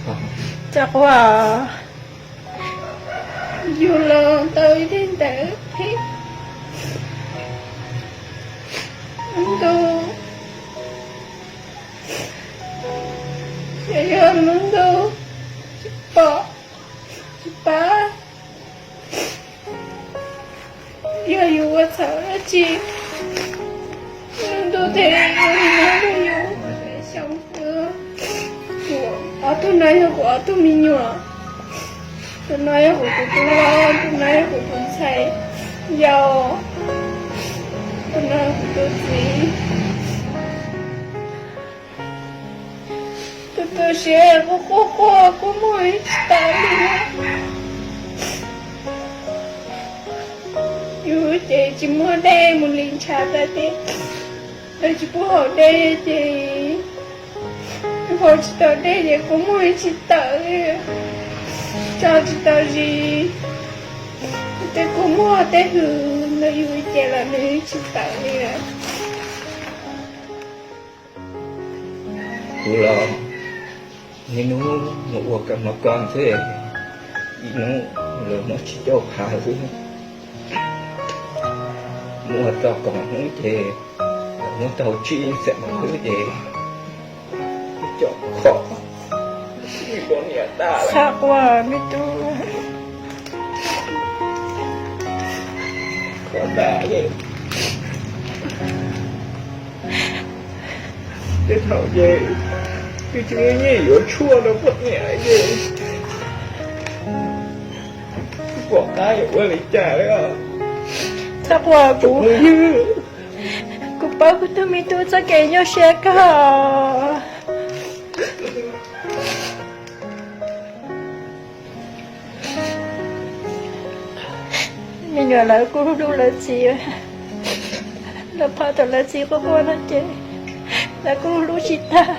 Txhob quaj, yug los tau ib teg ntawd thiab. Lub ntuj, yog lub ntuj tsis pom tsis pab, yog yus ua txhaum dab tsi, lub ntuj thiaj li ua li no rau yus. Xyoo xwb, ob tug no yog kuv ob tug me nyuam. Tus no yog kuv tus tub hlob, tus no yog kuv tus ntxhais yau, tus no yog kuv tus txiv. Tus tu siab quaj quaj quaj muag tsis tau li. Yus ces tsis muaj dej mus li ntshav tas ces lawv tsis pub haus dej ces yus haus tsis tau dej ces quaj muag tsis tawm li, tso tsis tau zis. Tej quaj muag tej hws ntawd yus ces los nws tsis tawm li lawm. Kuv los niaj hnub mus ua ka mov koj ntxeg, ib hnub los muab tsib caug phav xwb. Muab tau kaum hnub ces muab tau tsib xees xwb ces cov khom ua niam tab lawm. Txhob quaj me tub. Khom tab li. Tej thaum ces twb tsis muaj nyiaj yuav tshuaj rau poj niam ces pom qab yuav ua li cas li os. Txhob quaj kuv, kuv paub kuv tus me tub txoj kev nyuaj siab kawg. Me nyuam lawv kuj hlub lawv txiv, lawv pom thaum lawv txiv quaj quaj no ces lawv kuj hlub tsis tag.